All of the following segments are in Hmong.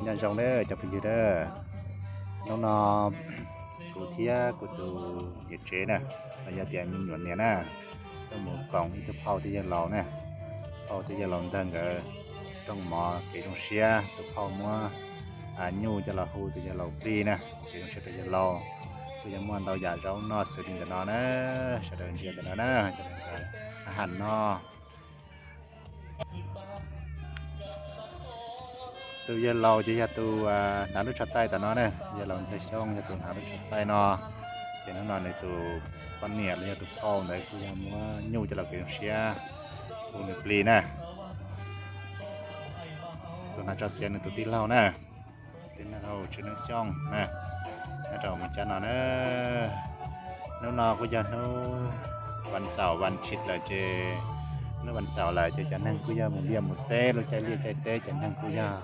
Nyob zoo na cov phooj ywg na, hnub no kuv thiab kuv tus niam tsev na, los yog tias me nyuam niam na, tuaj mus koom ib tug phauj thiab yawg laus na, phauj thiab yawg laus ntxawg nkawd rooj mov kev zoo siab, tus phauj muab nyuj coj los hu tus yawg laus plig na, kev zoo siab rau yawg laus. Kuj yog muaj ntau yam zaub noj xws li ntawm no na, sawv daws ntsia ntawm no na, cov ham no. Tus yawg laus ces yog tus hnav lub tsho txaij tom no na, yawg laus Ntxawg Xyooj yog tus hnav lub tsho txaij no. Ces hnub no nws tus poj niam los yog tus phauj ntawd kuj yog muab nyuj coj los kev zoo siab hu nws plig na. Tus hnav tsho xiav nws tus tij laug na, tij laug Tswv Neej Xyooj na, nyob rau Moos Cab no na. Hnub no kuj yog hnub vas xaum vas thiv lawm ces, hnub vas xaum lawm ces cov neeg kuj yog mus liaj mus teb, lub caij liaj caij teb cov neeg kuj yog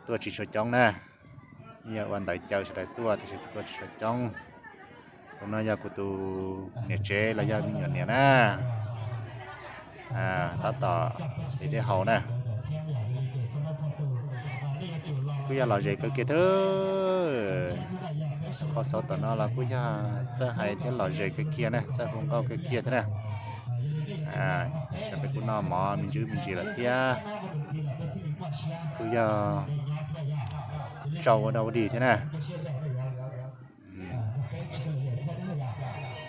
tuaj tsis tshua coob na. Yog ua ntawv caw sawv daws tuaj tab sis kuj tuaj tsis tshua coob. Tus no yog kuv tus niam tsev los yog me nyuam niam na, tab tom hliv dej haus na. Kuj yog lom zem kawg kiag thiab. Qhov xauv tom no los kuj yog txawj hais thiab lom zem kawg kiag na, txawj hu nkauj kawg kiag thiab na. Sawv daws kuj noj mov me ntsis me ntsis lawm thiab, kuj yog tsaus ua dau ua dig thiab na.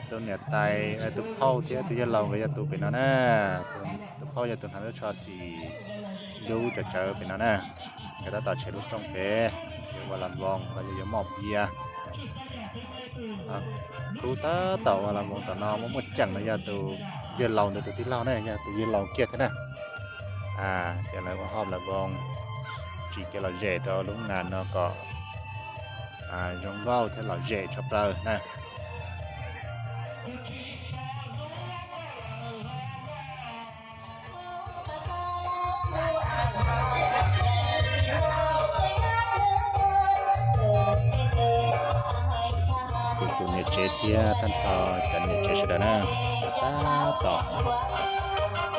Tus niam tais, tus phauj thiab tus yawg laus nkawd yog tu pem no na. Tus phauj yog tus hnav lub tsho xim dub tsawv tsawv pem no na. Nkawd tab tom tshem lub rooj pem, yuav ua las voos los yog yuav moj pias. Kuv tab tom ua las voos tom no muaj muaj ceem no yog tus yawg laus ntawd tus tij laug na, yog tus yawg laus kiag thiab na. Ces lawv ua hauj las voos, tsim kev lom zem rau lub nas no kom zoo nkauj thiab lom zem tshaj plaws na. Kuv tus niam tsev thiab tab tom cov niam tsev sawv daws na, tab tom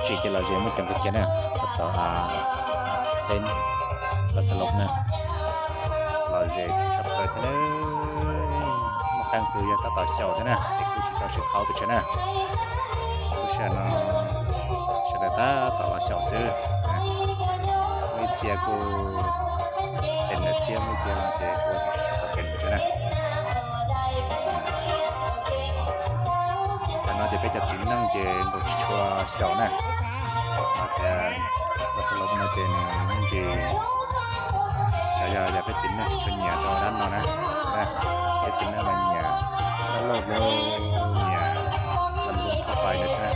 tsim kev lom zem muaj ceem kawg kiag na, tab tom teb Vaj Xab Laub na, lom zem tshaj plaws thiab na. Muaj qee tus yog tab tom xyaum thiab na, es kuj tsis tau sib qhauv pes tsawg na. Lub sij hawm no sawv daws tab tom los xyaum xwb. Muaj ib txhia kuj pem lawm thiab, muaj ib txhia ces ua tsis tau pem lawm thiab na. Tam no ces peb cov txiv neej ces nkaus tsis tshua xyaum na. Hos tias Vaj Xab Laub no ces nws me ntsis, xyov yog peb txiv neej tsis tshua nyiam rau dab no na. Peb txiv neej mas nyiam Xab Laub, nyiam Vaj Xab Laub thoj pais ntawd xwb na.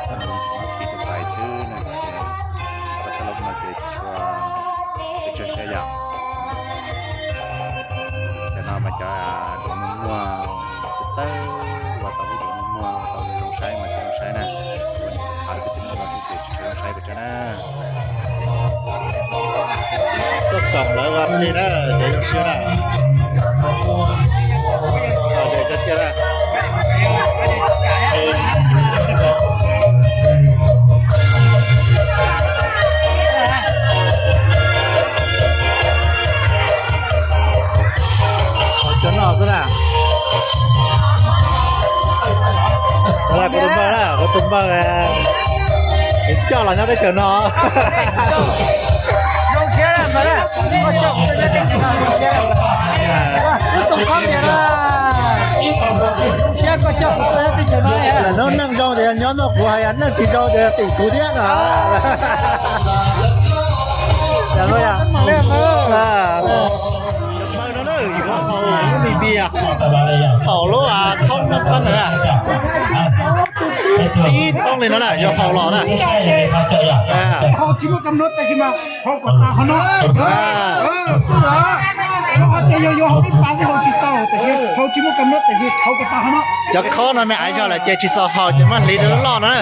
Vaj Xab Laub tsis muaj pis thoj pais xwb na, ces Vaj Xab Laub no ces tsis tshua, tsis tshua yog. Cov no mas cov duav muag muag, txawj ua tau lub duav muag muag ua tau zoo saib mas tsis zoo saib na. Ua txhav rau peb txiv neej no xwb ces tsis tshua zoo saib pes tsawg na. Tuaj koom lawv ua plig na, cov zoo siab na. Lom zem tiag tiag na. Cov no xwb na. Kuv tus npawg na, kuv tus npawg, kuv coj los nyob teb chaws no. Lawv hnub neej zoo ces nyob nrog kuv, hais yog neej tsis zoo ces tim kuv thiab no. Cov npawg no na, yuav haus lub me npias, haus lub thoob no na, tib thoob li no na, yuav haus los na. Haus tsis muaj kam nuv tab sis mas haus kom tas qhov no. Yog tias yog yuav haus ib pas xwb haus tsis tau, tab sis haus tsis muaj kam nuv tab sis haus kom tas qhov no. Cov khob no me aiv zog lawm ces tsis txaus haus ces muab hliv rau lub loj no na.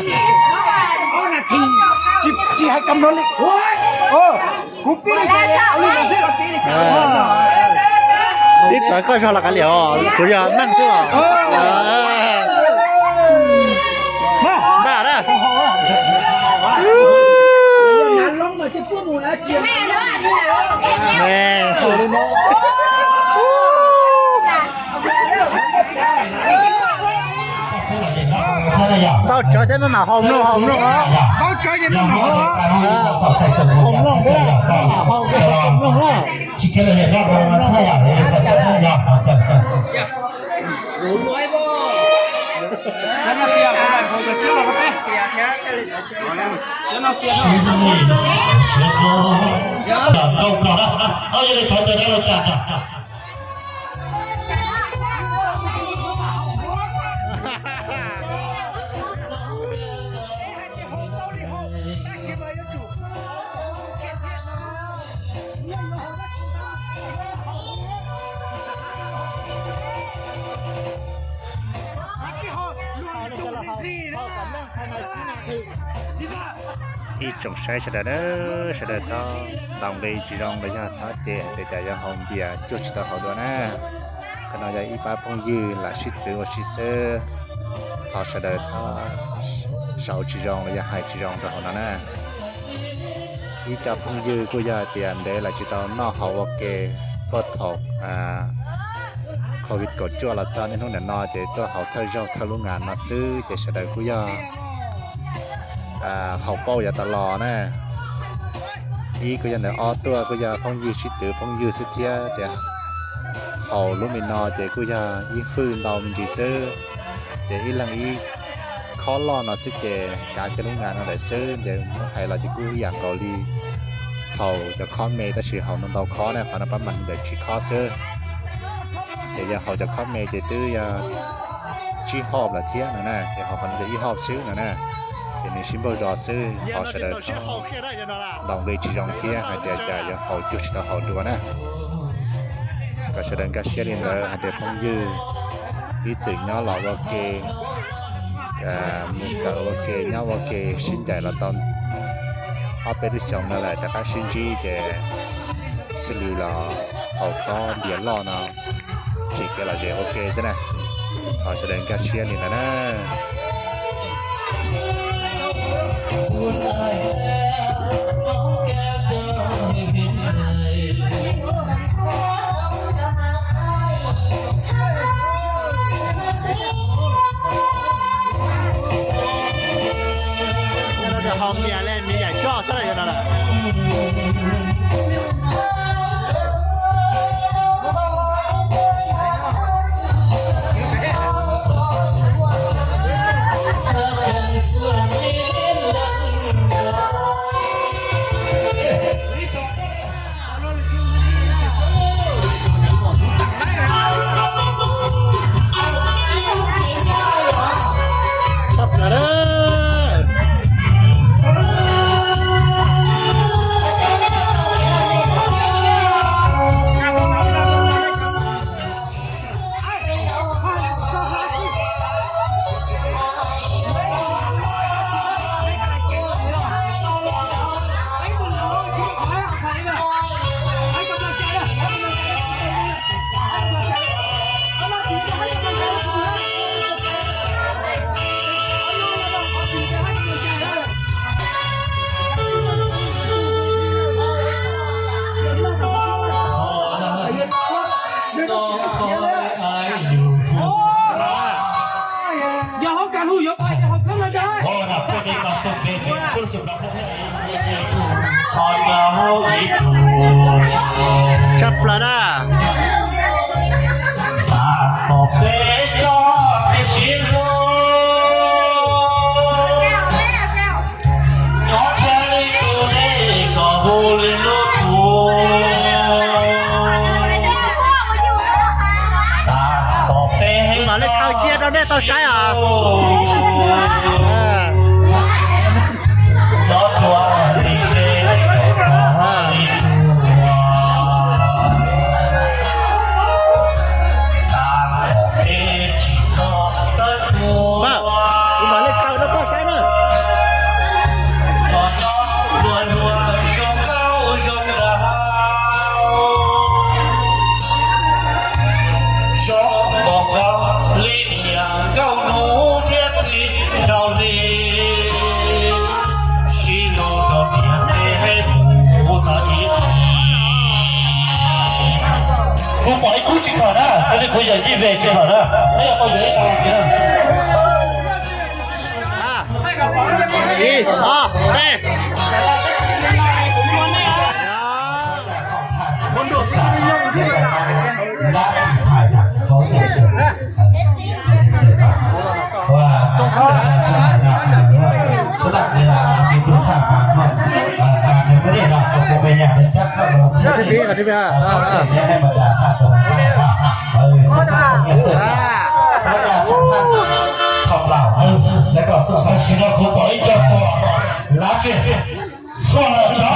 Tsis hais kam nuv li. Kuv pib li, ib txawv koj zog los kav liam os, tsuas yog neeg xwb os. Npaj na. Tau tsawv thiab maj mam haus mloog haus mloog os. Haus mloog thiab maj mam haus mloog na. Ib tsoom saib sawv daws na, sawv daws txhob ntaus nqi tsis zoo los yog txhob cem hais tias cas yuav haus npias cuag tsis tau haus dua na. Qhov no yog ib pab phooj ywg lam sib twv ua si xwb, thov sawv daws txhob sau tsis zoo los yog hais tsis zoo rau hauv no na. Ib co phooj ywg kuj yog hais tias ntev lawm tsis tau noj haus ua ke, tuaj thaum covid kaum cuaj los txog niaj hnub nim no ces tuaj haus thawj zaug thawj lub nas no xwb ces sawv daws kuj yog haus pauj yav tas los na. Ib kuj yog ntawm ob tuaj kuj yog phooj ywg sib twv phooj ywg xwb thiab tias haus lub me no ces kuj yog ib hwj ntau me ntsis xwb. Ces ib leeg ib khob loj no xwb ces kav kiag lub nas no lawm xwb ces muab hais los ces kuj ib yam nkaus li haus cov khob me tab sis haus ntau ntau khob na, qhov no pab mam li ntawm tsib khob xwb. Ces yog haus cov khob me ces twb yog tsib hop lawm thiab no na, ces haus qhov no ces ib hop xwb no na. Ces nws sib npaug zos xwb, thov sawv daws txhob ntaus nqi tsis zoo thiab hais tias cas yuav haus cuag tsis tau haus dua na. Kom sawv daws nkag siab li ntawd hais tias phooj ywg ib txwm nyob los ua ke, mus kawm ua ke nyob ua ke sib ncaim los tau ob peb lub xyoos no lawm rov qab sib ntsib ces thiaj li los haus khob npias loj no tsim kev lom zem ua ke xwb na. Thov sawv daws nkag siab li ntawd na. Ho npias li me nyuam zoj xwb lawm no lawm. Tshaj plaws na. Mam li khaws cia rau nej tau saib os. Kuv yawm yij ve tsis lawm na, peb yog tau yuav ib tag los tsis na. Ib, ob, peb. Thaum no kuv pom ib co xuas lav tsi, xuas